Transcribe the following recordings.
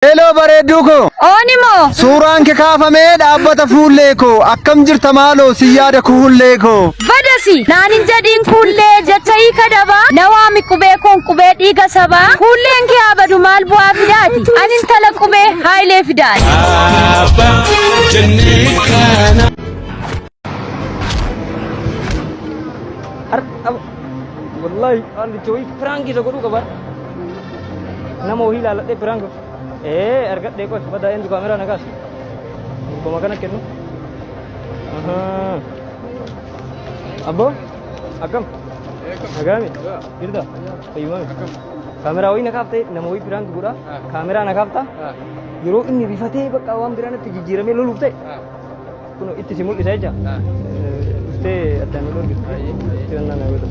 Heloo bareedduu koo. Ooni moo? Suuraan kee kaafamee dhaabbata fuullee koo. Akkam jirta maaloo si yaada kuullee koo. Badasi! Naan hin jedhiin kuullee jecha hiika dabaa. Na waami qubee koon qubee dhiiga sabaa. Kuulleen kee haa badu maal bu'aa fidaati. Ani intala qubee haayilee fidaati. Wallahi qaalicha wayii piraanki isa godhuu qaba. Nama wayii ilaaladhee piraanki. Ee argadhee qoy badaa eenyu kaameraa na kaasa. Koma kana kennu. Ahaa. Abboo akkam? Nagaami? Jirta? Fayyumami? Kaameraa wayii na kaaftee nama wayii piraanki godhaa. Kaameraa na kaaftaa. Yeroo inni rifatee bakka waan biraa natti jijjiiramee loluuf ta'e. Kun itti si mul'isa jecha. Dhuftee addaan nu dhorkitu. Itti wannaa na godha.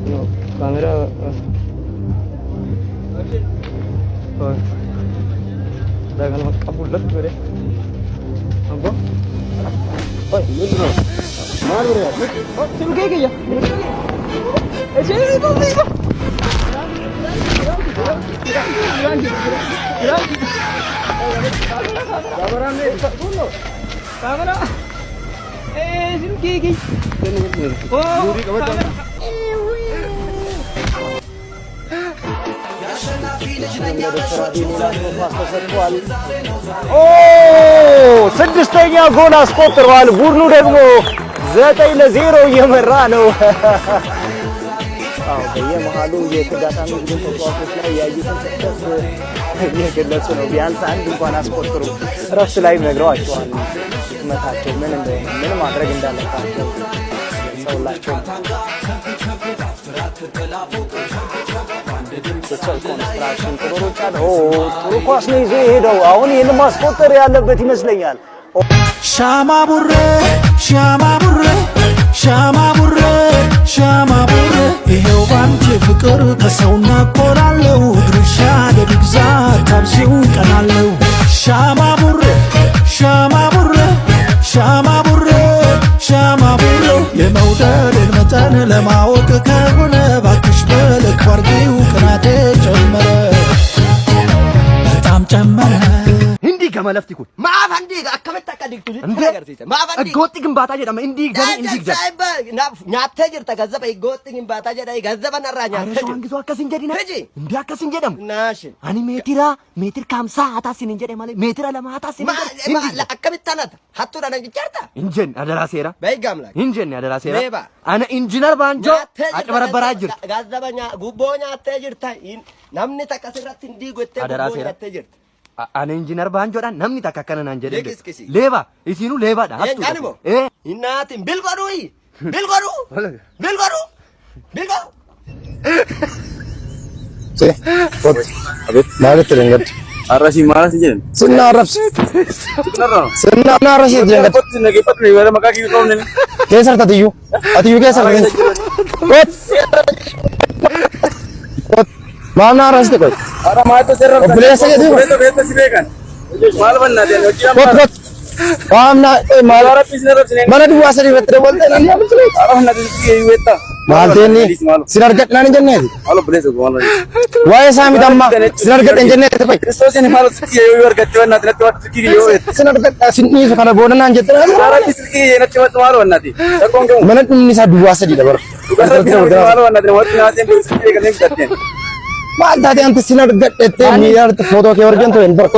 Kunoo kaameraa. Daa kanuma qabu lattu godhe. Abboo. Oi, maal godhe? Silkii kiyya. Ishee kiyya. ኦ ስድስተኛ ጎል አስቆጥረዋል። ቡድኑ ደግሞ 9-0 እየመራ ነው። አዎ በየመሃሉ የተጋጣሚ ቡድን ተጫዋቾች ላይ ያዩትን ክፍተት እየገለጹ ነው። ቢያንስ አንድ እንኳን አስቆጥሩ። እረፍት ላይ ነግረዋቸዋል። ድክመታቸው ምን እንደሆነ ምን ማድረግ እንዳለባቸው ገልጸውላቸው ኮንስትራክሽን ጥሩ ሩጫ ነው። ጥሩ ኳስ ነው ይዞ የሄደው። አሁን ይህን ማስቆጠር ያለበት ይመስለኛል። ሻማ ቡሬ ሻማ ቡሬ ሻማ ቡሬ ሻማ ቡሬ ይሄው ባንቺ ፍቅር ከሰውና ቆራለው ድርሻ ለግዛ ታብሲው ቀናለው ሻማ ቡሬ ሻማ ቡሬ ሻማ ቡሬ ሻማ ቡሬ የመውደድን መጠን ለማወቅ ከሆነ ባክሽ በልኩ አርጊው ቅናቴ ጨመረ በጣም ጨመረ። Hindi gama lafti kun. Maaf handiiga akkamitti akka diigtu sitti Indee? agarsiisa. Maaf handiiga. Iggootti gimbaataa jedhama. Hindi gama hindi gama. Nyaattee jirta gazzaba iggootti gimbaataa jedha gazzaba narraa nyaattee Areeshoo jirta. hangisoo akkas hin jedhina. Hiji. Hindi akkas hin jedhamu. Naashin. Ani meetira meetir kaamsaa hataa sin hin jedhe malee meetira lama hataa sin hin jedhe. Hin diigda. Akkamitti anata hattuudha nan jecharta. Hin jenne adaraa seera. Beekamla. Hin jenne adaraa seera. Leeba. Ana injinar Baanjoo acabarabbaraa jirti. Gazzaba gubboo nyaattee jirta. Namni takka sirratti hin diigu jettee Adaraa gubboo seera. nyaattee jirta. Ana injinar Baanjoodhaan namni takka akkana naan jedhe. Leeqiskisi. Leeba isiinuu leebaadha. Eenyu animo? Ee. Hin naatin bil godhuu bil godhuu bil godhuu bil godhuu. Maalitti dangadde? Arrasii maal jedhan? Sinna arrabsi. Sinna arrabsi dangadde. Kottu nageeffadhu wala maqaa kiyyu qabne. Keessa harta atiyyuu. Atiyyuu keessa harta. Kot. Kot. Maal na arrabsite kot? Ara maaltu sirra. Obboleessa keetii kun. Obboleessa keessa si beekan. Maal bannaa ta'e hojii Kot amma. kot. Waam na maal Rabbi sin arrabsine. mana duwwaa sadii irratti dabaltee naan maal fileeti? Ara na silkii weetta. Maal teenni sin argadhe naan hin jenneeti. Maal obboleessa koo maal. Waa'ee isaa miti amma sin argadhe hin jenneeti fa'i. Kiristoosin maal silkii yoo argatte bannaa natti waan silkii yoo weetta. Sin argadhe sin dhiisu kana booda naan jette. Rabbi silkii natti waan maal bannaa ta'e. Rakkoon gamu. Mana dhumni isaa duwwaa sadiidha bara. Rabbi maal bannaa ta'e wanti naateen silkii kanneen bitatteen. Maal taate anti sin argadhettee miidiyaa irratti footoo kee argan ture hin bara.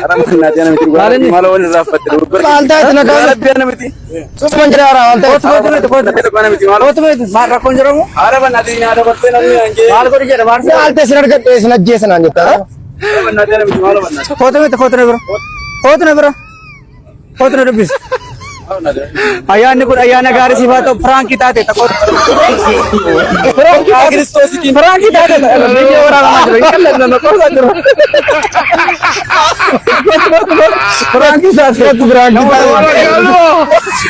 Ara mannaa ta'e namiti dhugaa maal wal irraa fatte. Maal taate na kaasa. Rabbi namiti. Suman jedhaa haaraa maal taate. Maal ta'e sin argadhe sin ajjeesa naan jetta. Kootu na dubbisi. Ayyaanni kun ayyaana gaarii siif haa ta'u piraankii taate takkoota. Piraankii taate biyya waraabamaa jiru. Hin qalladna na qofa jiru. Piraankii taate. Piraankii taate.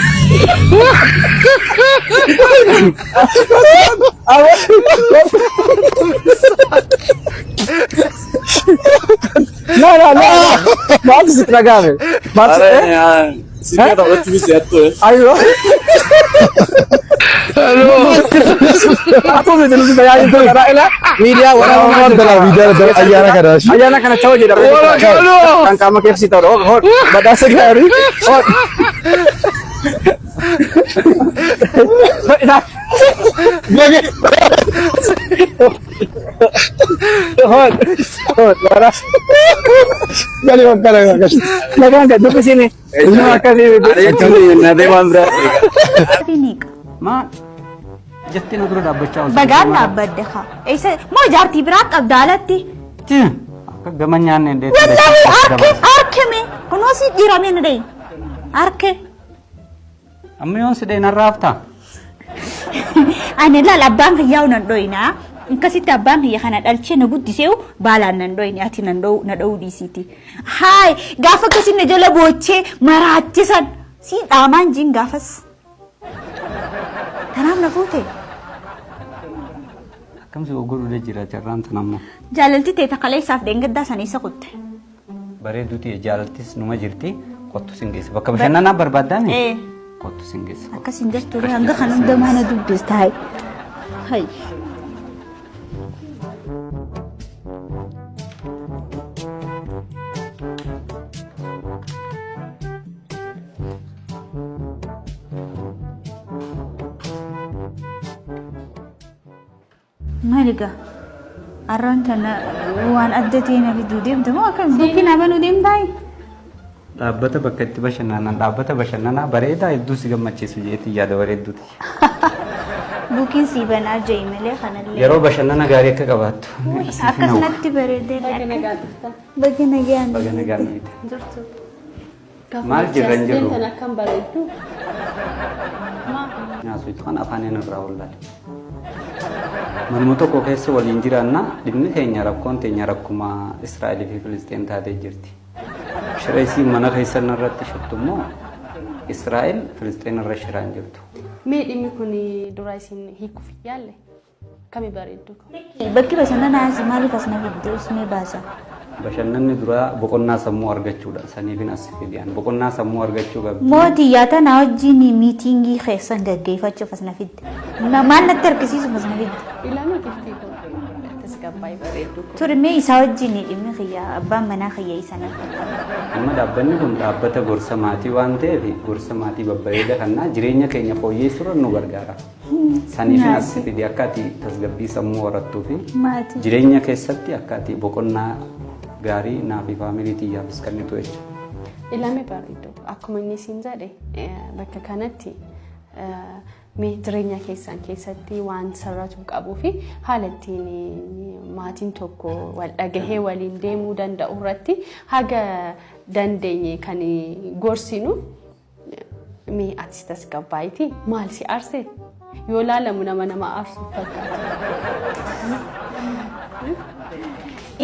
Na na na. Maaltu sitti dhaga'ame? Maaltu? Ayyoo. Akkuma miti nuti tajaajiltu karaa ilaa miidiyaa waraabaa Miidiyaa ayyaana kana. Ayyaana kana ta'uu jedhama. Kan qaama keessa ta'u badhaasa gaarii. Gali bakka laga. Nagaan gad dubbisini. Nama akkasii miti. Maal jettee na dura dhaabbachaa oolta? Bagaan dhaabbadde haa. Eessa moo jaartii biraa qabda alatti? Akka gama nyaanne illee. Wallaahi harke harke mee kunoo si dhiiramee na dhayi. Harke. Amma yoon si dhee narraa haftaa? Ani laal abbaan kiyyaa nan dhoyinaa. Akkasitti abbaan kiyya kana dhalchee na guddisee baalaan nan dhoyine ati nan dhowu na dhowuu dhiisiiti. Haay gaafa akkasii na jala boochee maraachisan si dhaamaan jiin gaafas. Kanaaf na fuute. Akkamsi godhuu jira carraan tun ammoo. Jaalalti ta'e takaleessaaf dheengaddaa sana isa kutte. Bareeduuti jaalaltis numa jirti kottu sin geessa. Bakka bashannanaa barbaaddaani? Ee. Kottu sin geessa. Akkas hin jettu hanga kan hunda mana dubbista hayi. Hayi. Maali gaa? Arraan tana waan adda ta'e na fiduu deemta moo akkam bukkina banuu deemtaayi? Dhaabbata bakka itti bashannanan dhaabbata bashannanaa bareedaa hedduu si gammachiisu jeetii yaada bareedduuti. Bukiin sii banaa jee malee kanallee. Yeroo bashannana gaarii akka qabaattu. Akkasumatti bareedee. Baga nagaan. Baga nagaan dhufte. Jirtu. Maal jirra hin jirru? Tan akkam bareeddu. Naasuutu kan afaaniin irraa wallaale. Manuma tokko keessa waliin jiraanna dhimmi keenya rakkoon teenya rakkuma Israa'elii fi Filisxeen taatee jirti. Shira isii mana keessan irratti shirtu immoo Israa'el Filisxeen irra shiraan jirtu. Mee dhimmi kun dura isin hiikuuf yaalle kami bareeddu? Bakki bashannanaa as maaliif as na fidde usmee baasa? Bashannanni duraa boqonnaa sammuu argachuudha. Saniifin as fidiyaan boqonnaa sammuu argachuu qabdi. Mootii yaata na wajjin miitingii keessan gaggeeffachuuf as na fidde. Maal natti harkisiisuuf as na fidde? Ilaaluu giftii kun tasgabbaa'ii bareeddu. Ture mee isaa wajjin dhimmi kiyya abbaan manaa kiyya isa na fakkaata. Amma dhaabbanni kun dhaabbata gorsa maatii waan ta'eef gorsa maatii babbareeda kanaa jireenya keenya fooyyessuurra nu gargaara. Saniifin as fide akka ati tasgabbii sammuu horattuu fi Maatii. jireenya keessatti akka ati boqonnaa gaarii naa fi faamilii xiyyaafis kennitu jechuudha. Ilame bareeddu akkuma inni isin jedhe bakka kanatti mee jireenya keessan keessatti waan sirratuu qabuu fi haala ittiin maatiin tokko wal dhagahee waliin deemuu danda'u irratti haga dandeenye kan gorsinu mee atis tasgabbaayitii maal si aarse yoo laalamu nama nama aarsu fakkaata.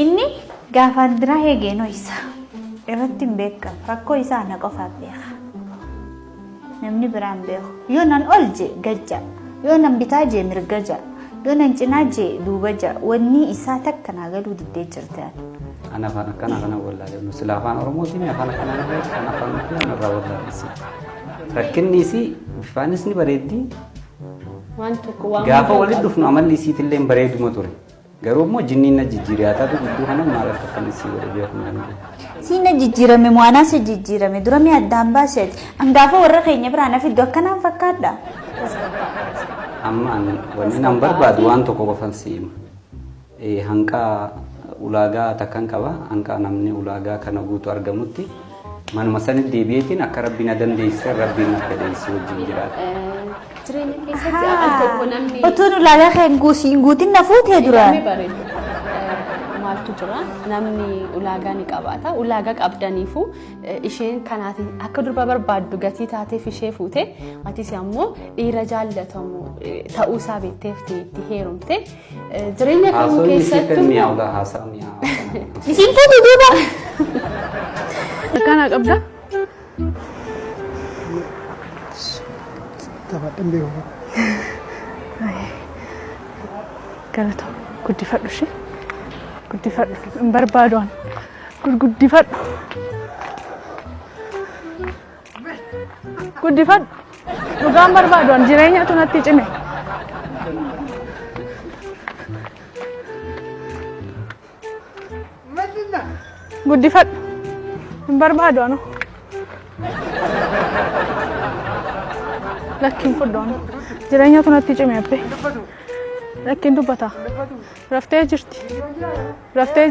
Inni gaafaan biraa eegeenoo isa irratti hin beekamu rakkoo isaa na qofaaf beeka. Namni biraan beeku yoo nan ol jee gajja yoo nan bitaa jee mirga ja yoo nan cinaa jee duuba ja wanni isaa takka naa galuu diddee jirte. Ana afaan akkana kana wallaalee nu sila afaan Oromootiin afaan akkanaa nu beeku kan afaan nuti ana irraa wallaalessi. Rakkinni isii bifaanis ni bareeddi. Waan tokko waan Gaafa walitti dhufnu amalli isiitillee bareeduma ture. Garuu immoo jinniin na jijjiire haa taatu gidduu kana maal akka akkan isii godhe beeku hin danda'u. Siin na jijjiirame mo'anaa si jijjiirame dura mee addaan baaseeti. Angaafa warra keenya biraa na fiddu akkanaan fakkaadha. Amma wanni nan barbaadu waan tokko qofan si hima. Hanqaa ulaagaa takkan qaba. Hanqaa namni ulaagaa kana guutu argamutti manuma sanitti deebi'eetiin akka rabbi na dandeessise rabbiin na fedheessi wajjin jiraata. Jireenya keessatti al tokko namni. Otuun ulaagaa kan guutin na fuutee dura. Ilame bareedu. Maaltu jira namni ulaagaa ni qabaata. Ulaagaa qabdaniifu isheen kanaati akka durba barbaaddu gatii taateef ishee fuute atis ammoo dhiira jaallatamu ta'uusaa beekteef itti heerumte. Jireenya kamuu Haasawni isii kan keessattuu mi'aawudha haasaa mi'aawaa. Isiin fuutu duuba. Akkana qabda. Taphadhan beeku. Galata guddifadhu ishee. Guddifadhu hin barbaadu ani. Gurguddifadhu. Guddifadhu. Dhugaan barbaadu ani jireenyatu natti cime. Guddifadhu. Hin barbaadu anu. Lakkiin fudhu anu. Jireenyatu natti cime abbee. Lakkiin dubbata. Raftee jirti. Raftee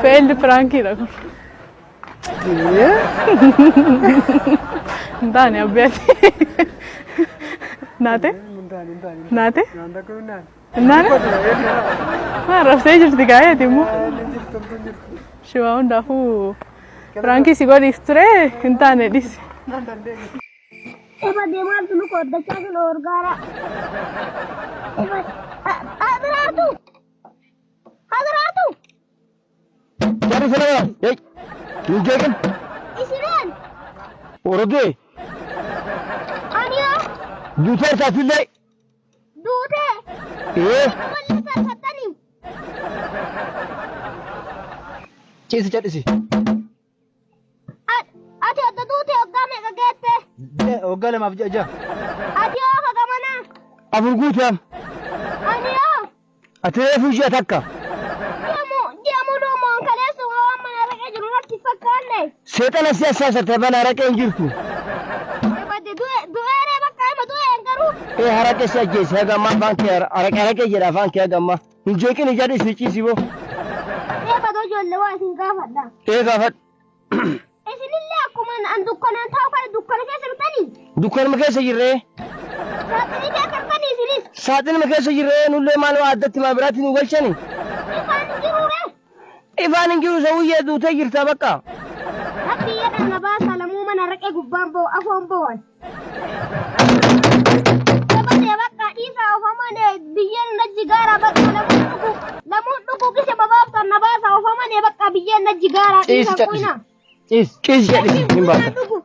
Failed prankiidha kun. Hin taane abbee ati. Naate? Naate? Hin taane? Maa raftee jirti gaa'eeti immoo. Shiwaa hundaafuu piraankii si godhiif ture hin taane dhisi. Ifa deemaa tulu qoddachaa tulu orgaara. Ifa adiraatu. Adiraatu. Jarri sana hey hin jeeqin. Isineen. Orogee. Aniyoo. Duutee irtaatillee. Duutee. Ee. Walli sarfattanii. Ciisi cadhisi. Ati adda duute waggaa meeqa geette? Waggaa lamaaf ji'a ja'a. Ati hoo hagamanaa? Afur guuteem. Ani hoo? Ati reefuu ji'a takka. Ji'a muluu moon kaleessu waan mana raqee jiru natti fakkaanne. Seexana si assaasate bana haraqee hin jirtu. Badde du'eeree bakka hima du'een garuu. Ee haraqee si ajjeese haga ammaa afaan kee haraqee haraqee jedha afaan kee haga ammaa. Hin jeeqin ija dhisi ciisi boo. Ee badoo ijoollee waa isin gaafadha. Ee gaafadhu. Isinillee akkuma an dukkanaan taa'u kana dukkana keessa jirtanii? Dukkanuma keessa jirree. Saaxinii keessa jirtanii isinis? Saaxinuma keessa jirree nullee maal waa addatti maa biraatti nu galchani. Ifaan hin jiruure? Ifaan hin jiru sawuyyee duutee jirta bakka. Rabbii jedhaa na baasaa lamuu mana raqee gubbaan ba'u afoon ba'uan. Gabatee bakka dhiisaa ofamanee biyyeen najji gaara bakka lamuun dhugu lamuun dhugu gise babaaftan na baasa ofamanee bakka biyyeen najji gaara Ciisi dhiisaa cadhisi. quyna. Ciis ciis jedhisi hin baasa. Dhugu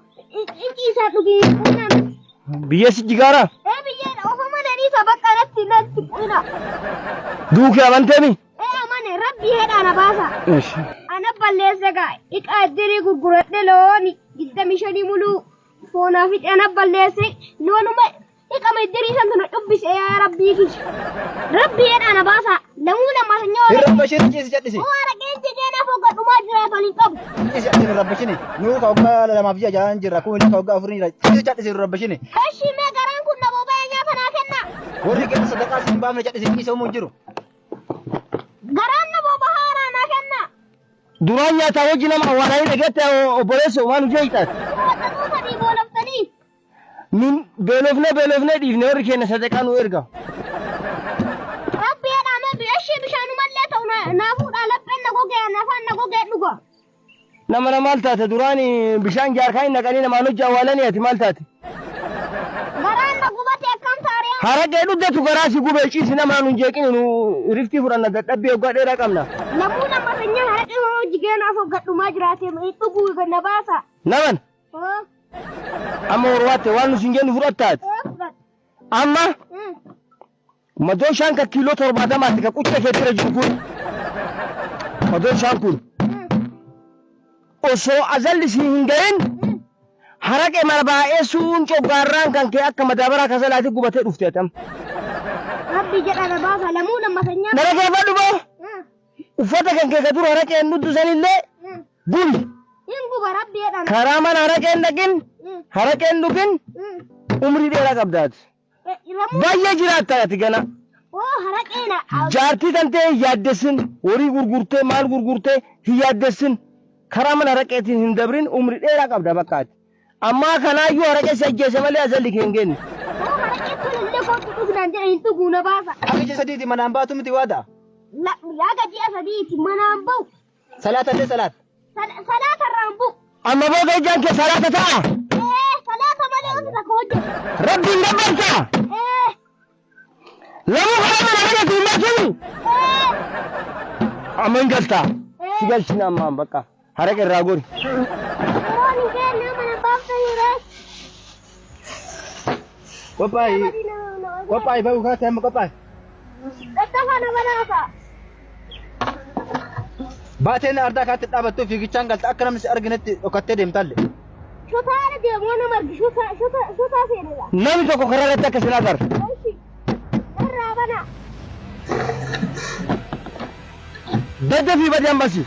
ciisaa dhugi quyna. Biyyee si jigaara. Ee biyyeen ofamanee dhiisaa bakka natti natti quyna. Duukee amanteemi. Ee amane rabbii hedhaa na baasa. Ana balleesse gaa iqaa iddirii gurguradhe looni digdami shanii muluu. Foonaa fi ana balleesse loonuma hiqama iddirii san tana cubbise yaa rabbii kiyya. Rabbii jedhaa na baasaa. Lamuu lama sanyoo. Hin rabbashin ciisi cadhisi. Oo araqeen jigee naaf hogga dhumaa jiraatan hin qabu. Ciisi cadhisi hin rabbashini. Nuu ka waggaa lamaaf ji'a ja'aan jirra. Kun ka waggaa afurii jira. Ciisi cadhisi hin rabbashini. Eshi mee garaan kun na boba'ee nyaata naa kenna. Warri keessa sadaqaa si hin baafne cadhisi ciisa uumuu hin jiru. Garaan na boba'aa naa kenna. Duraan nyaataa wajji nama awwaalanii dhageette obboleessa waan hojii hiixaati. Sadii booloftanii. Min beelofnee beelofnee dhiifne warri keenya sadaqaa nu erga. Rabbi jedhaa mee ishee bishaanumallee ta'u naa fuudhaa lapheen na gogee afaan na gogee dhuga. Nama na maal taate duraan bishaan jaarkaa hin naqanii namaan hojii awwaalanii ati maal taate? Garaan na gubate akkam taaree. Haraqee dhugdatu garaa si gubee ciisi namaan hin jeeqin nu riftii fudhanna dadhabbii waggaa dheeraa qabna. Namuu nama sanyii haraqee hoo jigee naaf hoggadhumaa jiraate dhuguu na baasa. Naman Hoo amma horwaatte waan nu sin jennu fudhattaati. ee fudhadha. Amma madooshaan ka kiiloo torbaatamaatti ka qucca keettira jiru kun madooshaan kun osoo azalli si hin gahin haraqee mara baay'ee suun coggaarraan kan kee akka madaabaraa kasalaati gubatee dhufte atam. Rabbi jedha na baasa lamuu nama sanyii. Nara keeffadhu boo uffata kan kee ka dura haraqeen dhudhu sanillee buli Hin guba rabbi jedha. karaa mana haraqeen dhaqin haraqeen dhugin umrii dheeraa qabdaati. Baay'ee jiraatta ati gana. Oo haraqee na. Jaartii tan ta'e hin yaaddessin horii gurgurtee maal gurgurtee hin yaaddessin karaa mana haraqeetiin hin dabrin umrii dheeraa qabda bakka ati. Ammaa kanaayyuu haraqee si ajjeese malee azalli kee hin geenye. Oo haraqee kun illee kootu dhugnaan jedhe hin dhuguu na baasa. Haga ji'a sadiiti manaan baatu miti waada. Haga ji'a sadiiti manaan ba'u. Salaata illee salaata. Salaata irraan bu'u. Amma booda ijaan kee salaata ta'a. Ee salaata malee wanti takka hojjetu. Rabbiin gabbarta. Ee. Lamuu karaa mana haraqeetiin hin baatuni. Ee. Amma hin galta. Si galchina ammaan bakka haraqee irraa gori. Yeroon hin geenye mana baaftanii ree. Qophaa'i. Qophaa'i ba'uu kaatee amma qophaa'i. Daddafaa na banaasa. Baateen ardaa kaatti dhaabattuu fiigichaan galta akka namni si arginetti dhokattee deemtalle. Shotaara deemu nama argi shotaa shotaa shotaa seenedha. Namni tokko karaa irratti akka sin agarre. Eshi. Irraa banaa. Daddafii badi ambasi.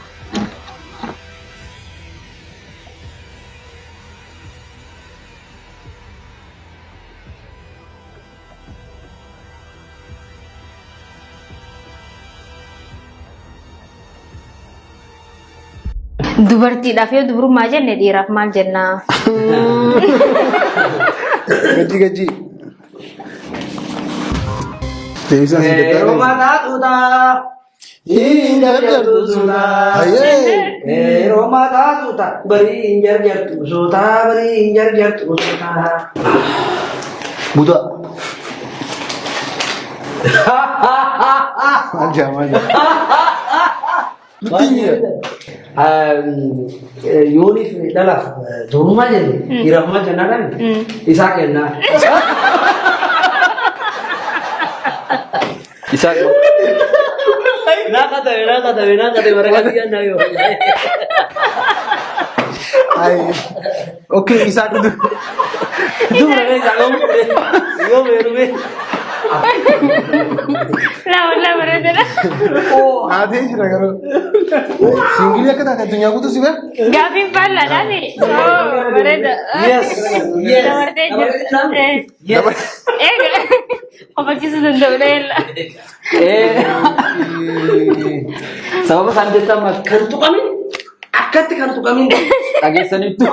Dubartiidhaaf yoo dubrummaa jenne dhiiraaf maal jennaa? Gajji gajji. Deebisaan si Yeroo gattaane. mataa tuutaa. Hin jarjartu suutaa. Yeroo mataa tuutaa. Barii hin jarjartu suutaa. Barii hin jarjartu suutaa. Buta. Maal jaa maal jaa. Yooniif dhalaaf dubrummaa jenne dhiiraaf maal jennaadhaan isaa kennaa. Isaa Naa qatame naa qatame naa qatame waraqaa biyyaa naa yoo. Ay. Okay, isaa dhudu. Dubra mee isaa qabu yoo meerumee. Lama lama bareedadha. Haatee jira garuu. Siingilii akka taate addunyaa guutuu si beeku? Gaaffiin faallaadhaan. Bareeda. Yes. Yes. Dabartee jirti. Eega. Kofalchiisuu danda'u dha. Sababa isaan jecha ammas Kan tuqamin akkatti kan tuqamin. Dhageessaniittu.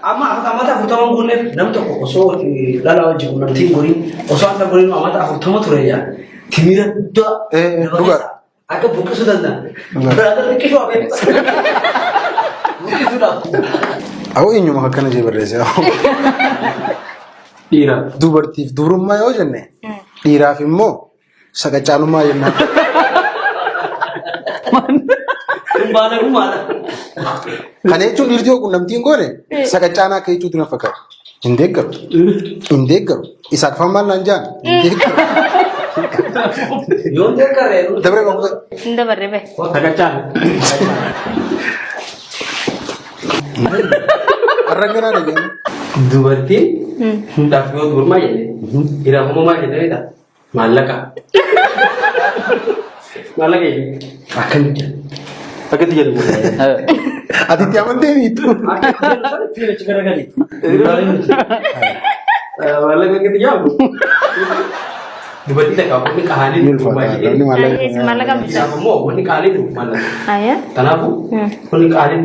Amma amata 40 guunneef nam tokko osoo dhala wajjin quunnamtiin goriin osoo akka goriin amata 40 ture yaa timira guddaa Dhugaa. akka buqqisuu danda'a. Biraadar xiqqishuu hafee buqqisuudhaaf. Awoo eenyuma akkana jee barreesse. Dhiira. Dubartiif dubrummaa yoo jenne dhiiraaf immoo saqacaalummaa jennaan. Kun baala gumaadha. Kana jechuun dhiirti yoo quunnamtii hin goone saqacaanaa akka jechuutti na fakkaata. Hin deeggaru. Hin deeggaru. Isaaq faan maal naan jaan? Hin deeggaru. Yoo deeggarre. Dabaree qofa. Hin dabarre bahe. Saqacaan. Har'a ganaa dhageenye. Dubartiin hundaaf yoo dubrummaa jenne dhiiraaf immoo maal jenne beektaa? Maallaqa. Maallaqa jechuun. Akkamitti? Akkatti jedhu. Ati itti amantee miitu. Akkatti jedhu achi garagali. Maallaqa akkatti jedhamu. Dubartii takka wanni qaaliin Ni ulfaata. Namni maallaqa. Ayee, maallaqa bita. Isaaf immoo wanni qaaliin maallaqa. Ayee. Kanaafuu wanni qaaliin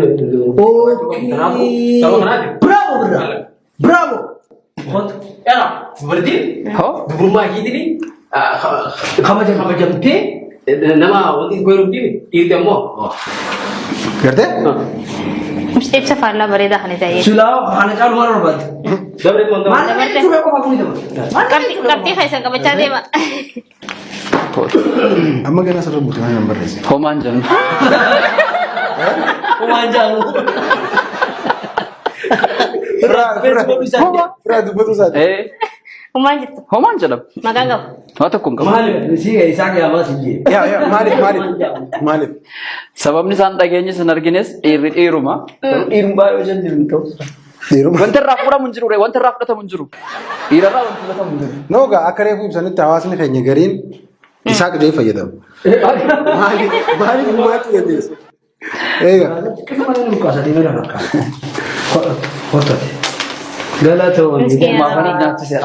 kanaafuu sababa kanaati. Bravo birra. Bravo. Kootu. Era dubartiin dubrummaa ishiitiin kabaja kabajamtee nama wanti itti heerumtiin dhiirti ammoo. Gartee? Ibsa faallaa bareedaa kana ta'ee. Silaa kana caalu maal barbaadde? Dabre kun Maal jechuudha qofa kun dabarte. Qabxii keessan qabachaa deema. Amma ganaa sirra buutu waan hin barreesse. Homaan jennu. Homaan jaalu. Firaa dubbatu isaati. Homaan jettu. Homaan jedhama. Maqaa qabu. Waa tokko hin qabu. Maaliif si isaa qiyaamaa si jee. Yaa yaa maaliif maaliif maaliif? Sababni isaan dhageenyis hin argines dhiirri dhiiruma. Garuu dhiirummaa yoo jenne hin ta'u. Wanta irraa fudhamu hin jiru ree wanta irraa fudhatamu hin jiru. Dhiirarraa wanti fudhatamu hin jiru. Noogaa akka reefu ibsanitti hawaasni keenya gariin isaa qidee fayyadamu. Maaliif maaliif gumaachuu dandeessu? Eegaa. Xiqqisuma malee nu kaasanii mira fakkaata. Hortate. Galatoomii. Maafanii nyaachisee.